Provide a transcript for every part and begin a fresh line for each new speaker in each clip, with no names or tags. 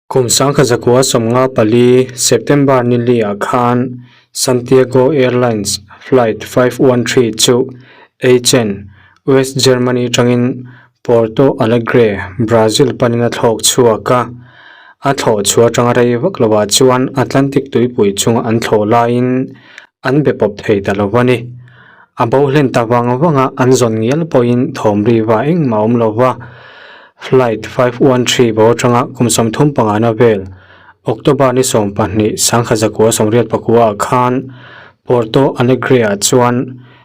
Kum 1954 September ni li-ah khan Santiago Airlines Flight 513 chu Aachen, West Germany atangin Porto Alegre, Brazil panin a thlawk chhuak a. A thlawh chhuah atanga rei vak lovah chuan Atlantic tuipui chunga an thlawh laiin an be pawp thei ta lo a ni. A bo hlen ta vang vanga an zawn ngial pawhin thawm ri va engmah a awm lo va. Flight 513 bo atanga kum 35 na vel, October ni 12 1989 ah khan Porto Alegre-ah chuan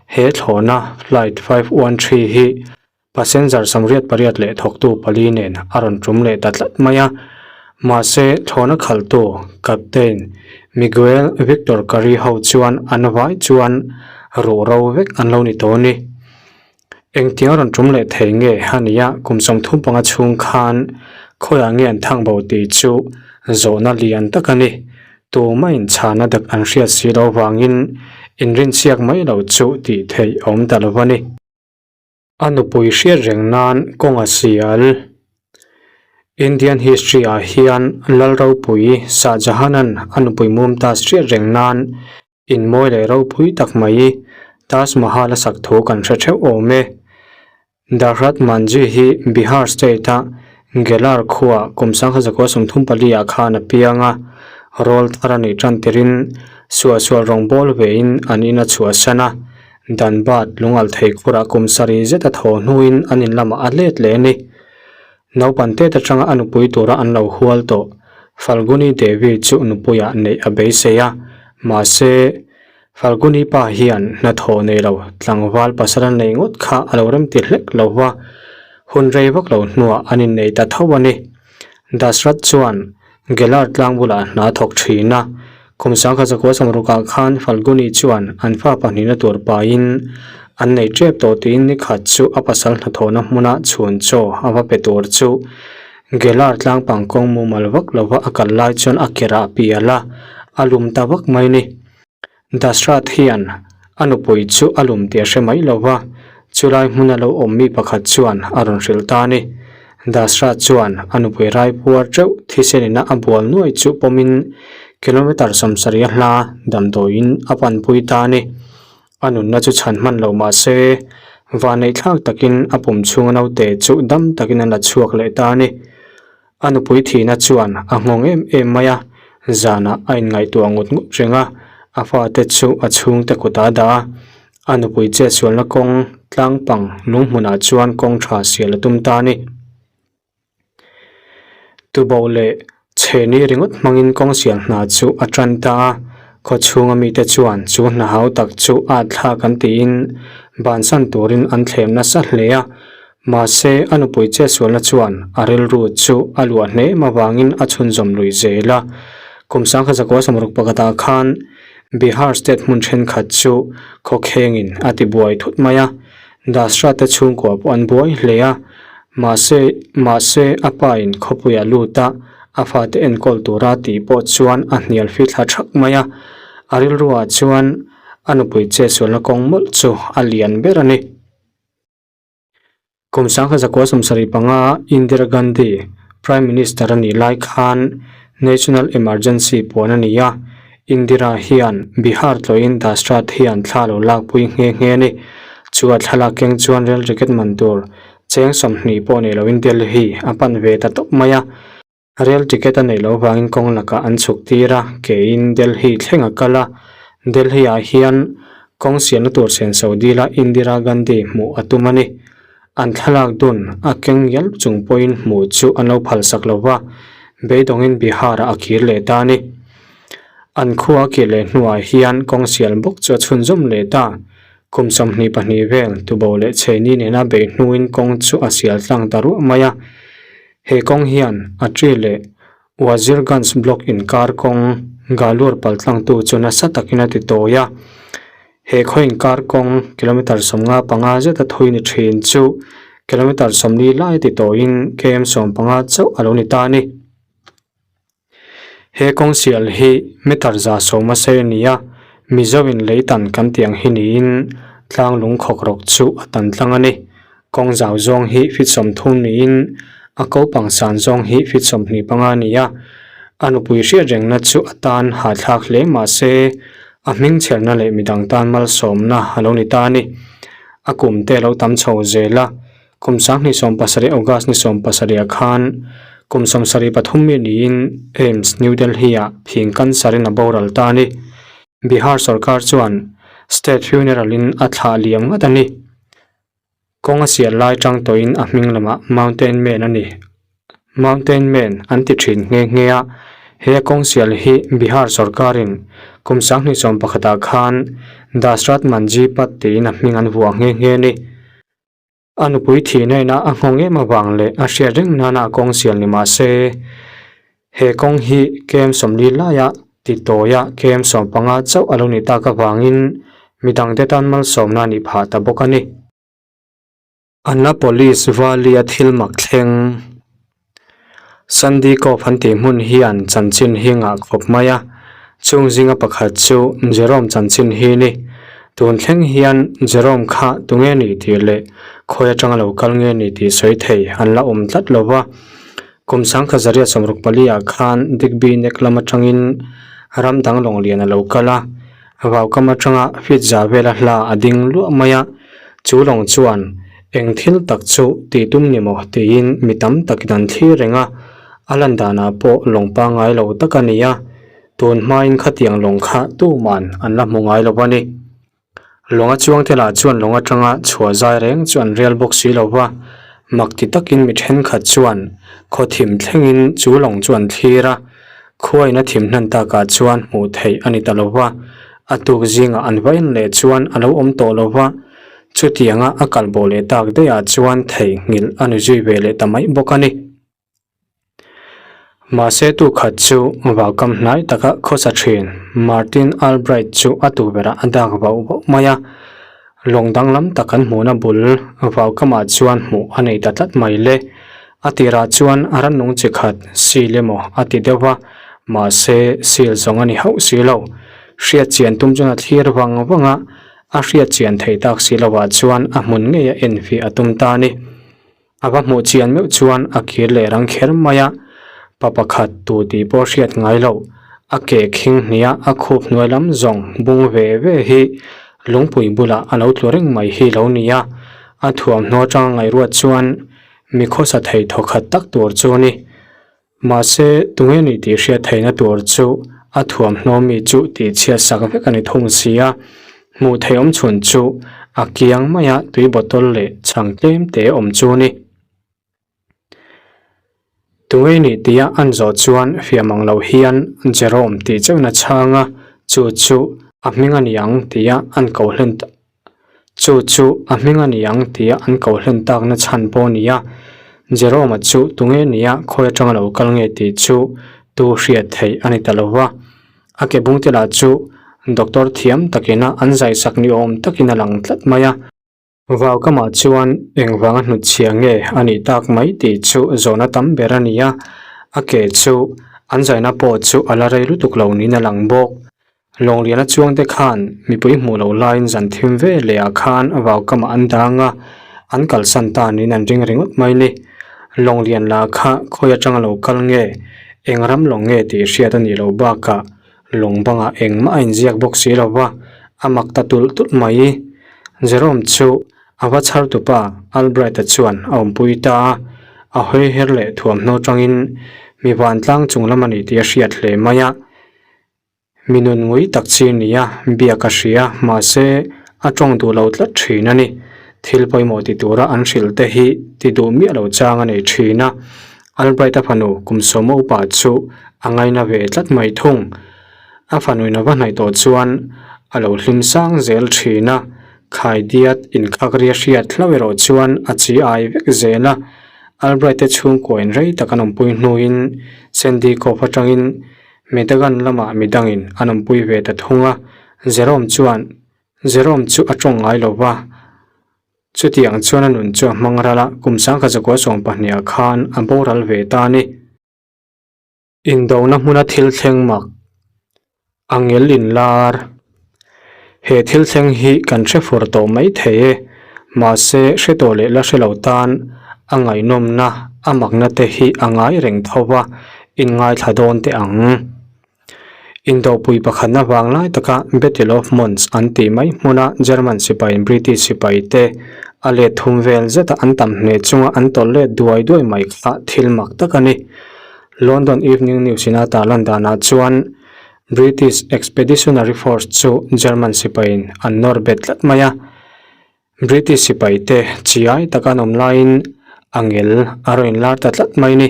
he thlawhna Flight 513 hi Passenger 88 leh thawktu pali nen a rawn tum leh ta tlat mai a. Mahse, thlawhna khalhtu Captain Miguel Victor Carrijo chuan an vai chuan ruh ro vek an lo ni tawh a ni. Engtiang a rawn tum leh thei nge a nia kum 35 chhung khan khawiah nge an thang bo tih chu zawhna lian tak a ni. Tumah inchhana dak an hriat si loh vangin inrinchhiak mai lo chu tih theih a awm ta lo a ni. A nupui hriat reng nan kawng a sial. Indian history ah hian Lal ropui Shah Jahan-a'n a nupui Mumtaz hriat reng nan in mawi leh ropui tak mai Taj Mahal a sak thu kan hre theuh awm e. Dashrath Manjhi hi Bihar state-a Gelar khuaa kum 1934 ah khan a piang a, rawl thar a nih tan tirin suahsual rawngbawl vein an in a chhuahsan a. Dhanbad lungal thei khurah kum sarih zet a thaw hnuin an in lamah a let leh a ni. Naupan tet atanga a nupui tura an lo hual tawh Falguni Devi chu nupuiah neih a beisei a, mahse, Falguni pa hian hnathawh nei lo tlangval pasal a nei ngawt kha a lo remti hlek lo va, hun rei vak lo hnuah an innei ta tho a ni. Dashrath chuan Gelar tlang bulah hna thawk thin a, kum 1960 ah khan Falguni chuan an fa pahnihna tur pahin an nei tep tawh tiin ni khat chu a pasal hnathawhna hmuna chhun chaw a va pe tur chu Gelar tlang pang kawng mumal vak lova a kal lai chuan a kerah pial a, a lum ta vak mai ni. Dashrath hian a nupui chu a lum tih a hre mai lo va, chulai hmuna lo awm mi pakhat chuan a rawn hrilh ta a ni. Dashrath chuan a nupui rai puar teuh thisen ina a bual nuai chu pawmin kilometre 70 a hla damdawiin a panpui ta a ni. A nunna chu chhan hman lo mah se, vanneihthlak takin a pum chhunga naute chu dam takin a la chhuak leh ta a ni. A nupui thihna chuan a nghawng em em mai a, zanah a inngaihtuah ngut ngut reng a, a fate chu a chhungte kutah a dah a. A nupui chetsualna kawng tlang pang lung hmunah chuan kawng tha sial a tum ta a ni. Tuboh leh chhehni ringawt hmangin kawng sial hna chu a tan ta a, khawchhunga mite chuan chu hna hau tak chu at thlak an tiin bansan turin an thlem nasa hle a. Mahse, a nupui chetsualna chuan a rilru chu a luah hnem avangin a chhunzawm lui zel a. Kum 1961 ah khan Bihar state hmun thenkhat chu khawkhengin a ti buai thut mai a, Dashrath te chhungkua pawh an buai hle a. Mahse, mahse a pa in khawpuia lut a, a fate enkawl tura tih pawh chuan a hnial fithla thak mai a. A rilruah chuan a nupui chetsualna kawng mawlh chu a lian ber a ni. Kum 1975 Indira Gandhi Prime Minister a nih lai khan National Emergency puan a ni a, Indira hian Bihar tlawhin Dashrath hian thla lo lakpui nghe nghe a ni. Chu a thlalak keng chuan rail ticket man tur cheng 20 pawh nei loin Delhi a pan ve ta tawp mai a. Rail ticket a neih loh vangin kawng lakah an chhuk tir a, keiin Delhi thleng a kal a. Delhi ah hian kawng siamna tur senso dila Indira Gandhi hmuh a tum a ni. An thlalak dun a keng ngial chung pawhin hmuh chu an lo phalsak lo va, beidawngin Bihar ah a kir leh ta a ni. An khua a kir leh hnuah hian kawng sial bawk chu a chhunzawm leh ta. Kum 22 vel tubo leh chheini nena beih hnuin kawng chu a sial tlang ta ruah mai a. He kawng hian Atri leh Wazirganj block inkar kawng Galur paltlangtu chu nasa takin a ti tawi a. He khaw inkar kawng kilometre 55 zeta thui ni thin chu kilometre 40 lai ti tawiin km 15 chauh a lo ni ta a ni. He kawng sial hi meter 100 a sei a ni a, Mizoin lei tan kan tih ang hi niin tlang lung khawk rawk chu a tan tlang a ni. Kawng zau zawng hi feet 30 niin A kopang san zawng hi feet 25 a ni a, a nupui hriat rengna chu a tan hahthlak hle mah se a hming chherna leh midang tan malsawmna a lo ni ta a ni. A kum te a lo tam chho zel a, kum 2017 August ni 17 ah khan kum 73 mi niin AIIMS New Delhi ah phing cancer in a boral ta a ni. Bihar sorkar chuan state funeral in a thlah liam ngat a ni. Kawng a sial lai tang tawhin a hming lamah Mountain Man a ni. Mountain Man an ti thin nghe nghe a, he a kawng sial hi Bihar sorkarin kum 2011 ah khan Dashrath Manjhi Path tiin a hming an vuah nghe nghe a ni. A nupui thihna inah a nghawng em avang leh a hriat reng nana a kawng sial ni mah se, he kawng hi KM 40 laia ti tawia KM 15 chauh a lo nih tak avangin midangte tan malsawmna a nih phah ta bawk a ni. Annapolis Valley-a thil mak thleng Sandy Cove an tih hmun hian chanchin hi ngah khawp mai a, chung zinga pakhat chu Jerome chanchin hi ni. Tun thleng hian Jerome kha tunge ni tih leh khawi atanga lo kal nge ni tih sawi thei an la awm tlat lo va. Kum 1964 ah khan Digby Neck lam atangin ram dang lawnglian a lo kal a, Vaukam atanga feet za vela hla a ding luah mai a, chu lawng chuan eng thil tak chu tih tum ni maw tiin mi tam takin an thlir reng a, a lan danah pawh lawng pangngai lo tak a ni a, tun hmain khatiang lawng kha tuman an la hmu ngai lo a ni. Lawng a chuang te lah chuan lawng atanga chhuah zai reng chu an rel bawk si lo va, mak ti takin mi thenkhat chuan khaw thim thlengin chu lawng chu an thlir a, Khuain a thim hnan takah chuan hmuh theih a ni ta lo va, a tuk zingah an va en leh chuan a lo awm tawh lo va, chutianga a kal bawh leh tak daihah chuan theihnghilh a ni zui ve leh ta mai bawk a ni. Mahse tu khat chu vaukam hnai taka khawsa thin Martin Albright chu a tukverhah a dak vauh vauh mai a, Lawng danglam tak an hmuhna bul vaukamah chuan hmuh a nei ta tlat mai le. A tirah chuan a rannung chi khat seal emaw a ti deuh va, mahse seal zawng a ni hauh si lo. Hriat chian tum chuan a thlir vang vang a, a hriat chian thei tak si lovah chuan a hmun ngei a enfiah a tum ta a ni. A va hmuh chian meuh chuan a kir leh rang kher mai a, pa pakhat tu tih pawh hriat ngai loh, a ke khing hnia a khup hnuai lam zawng bung ve ve hi lungpui bulah a lo tlu reng mai hi lo ni a, a thuamhnaw atanga ngaihruat chuan mi khawsa thei thawkhat tak tur chu a ni. Mahse, tunge ni tih hriat theihna tur chu a thuamhnaw mi chu tih chhiat sak vek a ni thung si a, hmuh theih awm chhun chu a kiang maia tui bottle leh chhang tlem te awm chu a ni. Tunge ni tia an zawh chuan fiah mang loh hian Jerome tih chauhin a chhang a, chu chu a hming a ni ang tia an ko hlen Chu chu a hming a ni ang tia an ko hlen takna chhan pawh a ni a, Jerome-a chu tunge nia khawi atanga lo kal nge tih chu tu hriat theih a ni ta lo va. A ke bung te lah chu doctor thiam takina an zaisak ni awm takin a lang tlat mai a. Vaukamah chuan engvanga hnutchhia nge a nih tak mai tih chu zawhna tam ber a ni a, a ke chu an zaina pawh chu a la rei lutuk lo niin a lang bawk. Lawngliana chuangte khan mipui hmuh loh laiin zan thim ve leh ah khan vaukamah an dang a, an kalsan ta niin an ring ringawt mai ni. Lawnglian lah kha khawi atanga lo kal nge, eng ram lawng nge tih hriat a nih loh bakah lawng bangah engmah a inziak bawk si lo va, a mak ta tulh tulh mai. Jerome chu a va chhar tupa Albright-a chuan a awmpui ta a, a hawi her leh thuamhnaw tangin mi vantlang chung lam a ni tih a hriat hle mai a. Mi nun ngui tak chi nia biak a hria, mahse a tawng duh lo tlat thin a ni. Thil pawimawh ti tura an hrilh te hi ti duh miah lo chang a nei thin a. Albright-a fanu kum sawma upa chu a ngaina ve tlat mai thung. A fanuin a va hnaih tawh chuan a lo hlim sang zel thin a, khaidiat inkhak ria hriat hlauh erawh chuan a chi ai vek zel a. Albright-te chhungkuain rei tak an awmpui hnuin Sandy Cove atangin Medagan lamah midangin an awmpui ve ta thung a, Jerome chuan Jerome chu a tawng ngai lo va, chutiang chuan a nun chu a hmang ral a, kum 1972 ah khan a boral ve ta a ni. Indona hmuna thil thleng mak a ngel inlar. He thil thleng hi kan hre fur tawh mai thei e, mahse hre tawh leh la hre lo tan. A ngaihnawmna, a makna te hi a ngai reng tho va, in ngaithla dawn teh ang. Indopui pakhatna vang lai taka Battle of Mons an tih mai hmuna German sipaiin British sipai te a let thum vel zeta an tam hneh chunga an tawlh let duai duai mai kha thil mak tak a ni. London Evening News in a tarlan danah chuan British Expeditionary Force chu German sipaiin an nawr bet tlat mai a. British sipai te chiai taka an awm laiin angel a rawn inlar ta tlat mai ni.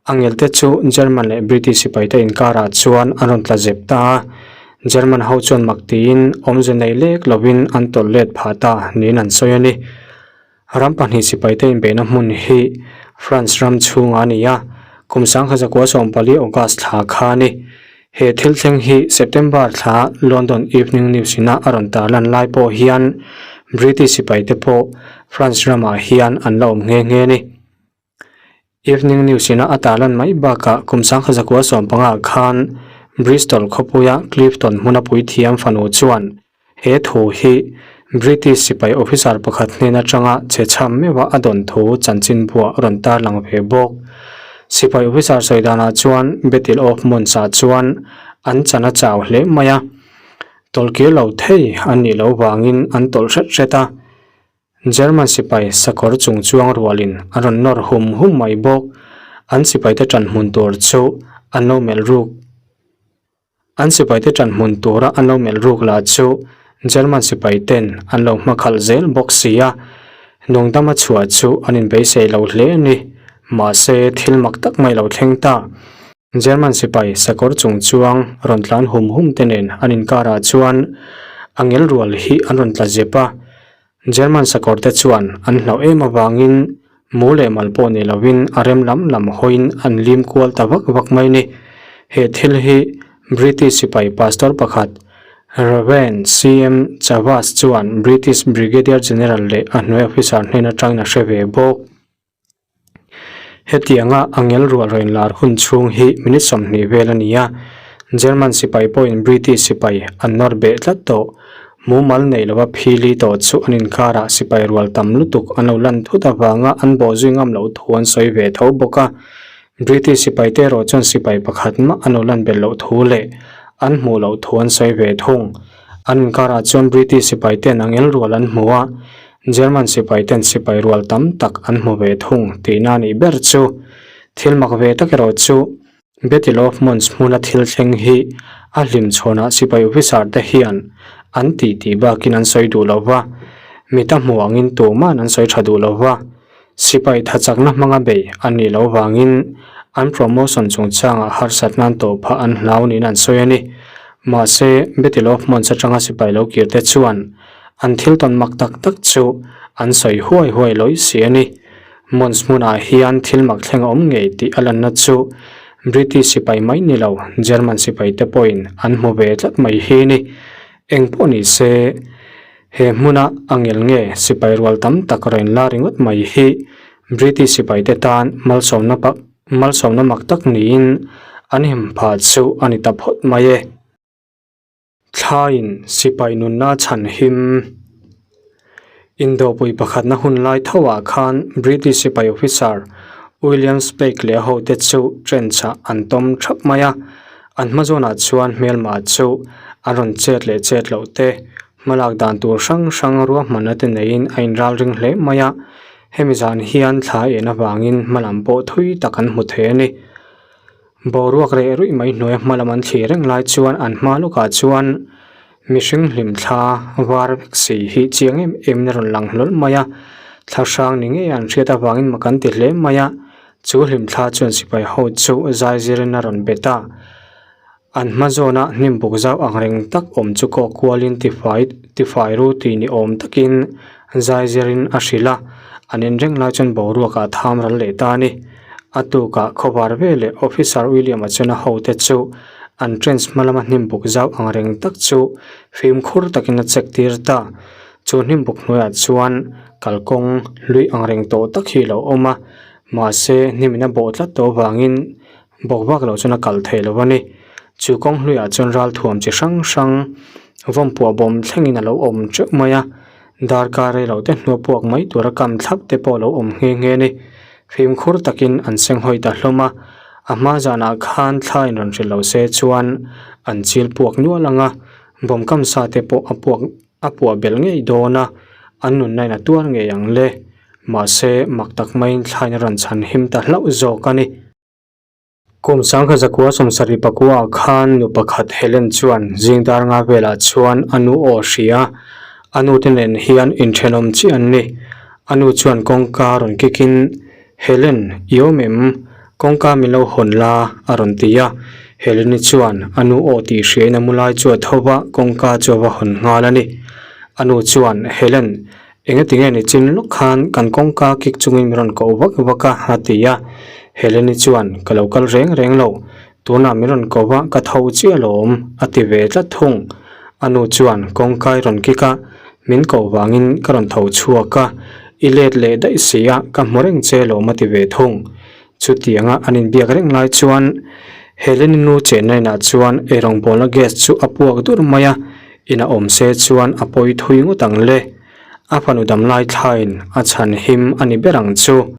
Angel te chu German leh British sipai te inkarah chuan an rawn tla zep ta a, German ho chuan mak tiin awmze nei lek lovin an tawlh let phah ta niin an sawi a ni. Ram pahnih sipai te inbeihna hmun hi France ram chhungah a ni a, kum 1914 August thla kha a ni. He thil thleng hi September thla London Evening News ina a rawn tarlan lai pawh hian British sipai te pawh France ramah hian an la awm nghe nghe a ni. Evening News ina a tarlan mai bakah kum 1915 khan Bristol khawpuia Clifton hmuna puithiam fanu chuan he thu hi British sipai officer pakhat hnen atanga che chham meuha a dawn thu chanchinbuah rawn tarlang ve bawk. Sipai officer sawi danah chuan Battle of Mons-ah chuan an chan a chau hle mai a, tawlhkir lo thei an nih loh vangin an tawlh hret hret a. German sipai sakawr chung chuang rualin a rawn nawr hum hum mai bawk. An sipaite ṭan hmun tur chu an lo melh ruk. An sipaite ṭan hmun tura an lo melh ruk lah chu German sipaiten an lo hmakhalh zel bawk si a, nungdama chhuah chu an inbeisei lo hle a ni. Mahse, thil mak tak mai lo thleng ta. German sipai sakawr chung chuang rawn tlan hum hum te nen an inkarah chuan a ngel rual hi an rawn tla zep a, German sakawr te chuan an hlauh em avangin mu leh mal pawh ni lovin a rem lam lam hawiin an lim kual ta vak vak mai ni. He thil hi British sipai pastor pakhat Rev. CM Chavas chuan British Brigadier General leh a hnuai officer hnen atangin a hre ve bawk. Hetianga a ngel rual rawn lar hun chhung hi minute 20 vel a ni a, German sipai pawhin British sipai an nawr beh tlat tawh. Mumal nei lova phili tawh chu an inkarah sipai rual tam lutuk an lo lan thut avanga an bawhzui ngam loh thu an sawi ve tho bawk a. British sipaite erawh chuan sipai pakhat mah an lo lan belh loh thu leh an hmuh loh thu an sawi ve thung. An inkarah chuan British sipaite'n a ngel rual an hmu a, German sipaite'n sipai rual tam tak an hmu ve thung tihna a nih ber chu. Thil mak ve tak erawh chu Battle of Mons hmuna thil thleng hi a hlim chhawnah sipai officer te hian an tih tih bakin an sawi duh lo va, mita hmu angin tuman an sawi tha duh lo va, sipai thachakna hmanga bei an nih loh vangin an promotion chungchangah harsatna an tawh phah an hlau niin an sawi a ni. Mahse, Battle of Mons atanga sipai lo kir te chuan An thil tawn mak tak tak chu an sawi huai huai lawih si a ni. Mons hmunah hian thil mak thleng a awm ngei tih a lanna chu British sipai mai ni lo German sipai te pawhin an hmu ve tlat mai hi a ni. Eng pawh ni se, he hmuna a ngel nge sipai rual tam tak rawn la ringawt mai hi British sipai te tan malsawmna malsawmna mak tak niin an him phah chu a ni ta phawt mai e. Thlaiin sipai nunna chhan him. Indopui pakhatna hun lai thoah khan British sipai officer William Speke leh a hote chu trench-ah an tawm thap mai a. An hma zawnah chuan hmelma chu an rawn chet leh chet loh te, hmalak dan tur hrang hrang ruahmanna te neiin a inralring hle mai a. Hemi zan hian thla en avangin hmalam pawh thui tak an hmu thei a ni. Boruak reh ruih mai hnuaia hma lam an thlir reng lai chuan an hma lawkah chuan mihring hlim thla var vek si hi chiang em em in a rawn lang hlawl mai a, thla hrang ni ngei an hriat avangin mak an ti hle mai a, chu hlim thla chuan sipai ho chu zai zirin a rawn bet a, an hma zawna hnim buk zau ang reng tak awm chu kawk kualin tifai tifai ru tih ni awm takin zai zirin a hrilh a, an en reng lai chuan boruakah a tham ral leh ta a ni. A tukah khawvar ve leh Officer William-a chuan a hote chu an trench hma lama hnim buk zau ang reng tak chu fimkhur takin a check tir ta. Chu hnim buk hnuaiah chuan kalkawng hlui ang reng tawh tak hi a lo awm a, mahse hnimin a bawh tlat tawh avangin bawk vak loh chuan a kal thei lo a ni. Chu kawng hluiah chuan ralthuam chi hrang hrang vawmpuah bawm thlengin a lo awm teuh mai a, darkar rei lo te hnuapuak mai tura kam thlap te pawh a lo awm nghe nghe a ni. Fimkhur takin an senghawi ta hlawm a, a hma zanah khan thla in rawn hrilh lo se chuan an chil puak nual ang a, bawm kam sa te pawh a puak a puah belh ngei dawn a, an nunna in a tuar ngei ang le. Mahse, mak tak maiin thla in a rawn chhan him ta hlauh zawk a ni. Kum sangkhat zakua sawmsarih pakuaah khan nu pakhat Helen chuan zing dar nga velah chuan a nu aw hria. A nu te nen hian inthenawm chiah an ni. A nu chuan kawngka rawn kikin, Helen, i awm em? Kawngka min lo hawn la, a rawn ti a. Helen-i chuan a nu aw tih hriain a mu lai chu a tho va, kawngka chu a va hawn nghal a ni. A nu chuan, Helen, Engati nge ni chin lawk khan kan kawngka kik chungin min rawn koh vak vak a, a ti a. Heleni chuan, Ka lo kal reng reng lo, tunah min rawn ko va, ka tho chiah alawm, a ti ve tlat thung. A nu chuan kawngka i rawn kik a, min koh vangin ka rawn tho chhuak a, i let leh daih si a, ka hmu reng che alawm, a ti ve thung. Chutianga an inbiak reng lai chuan Heleni nu chenna inah chuan eirawngbawlna gas chu a puak dur mai a, ina awm se chuan a pawi thui ngawt ang le. A fanu damlai thlain a chhan him a ni ber ang chu.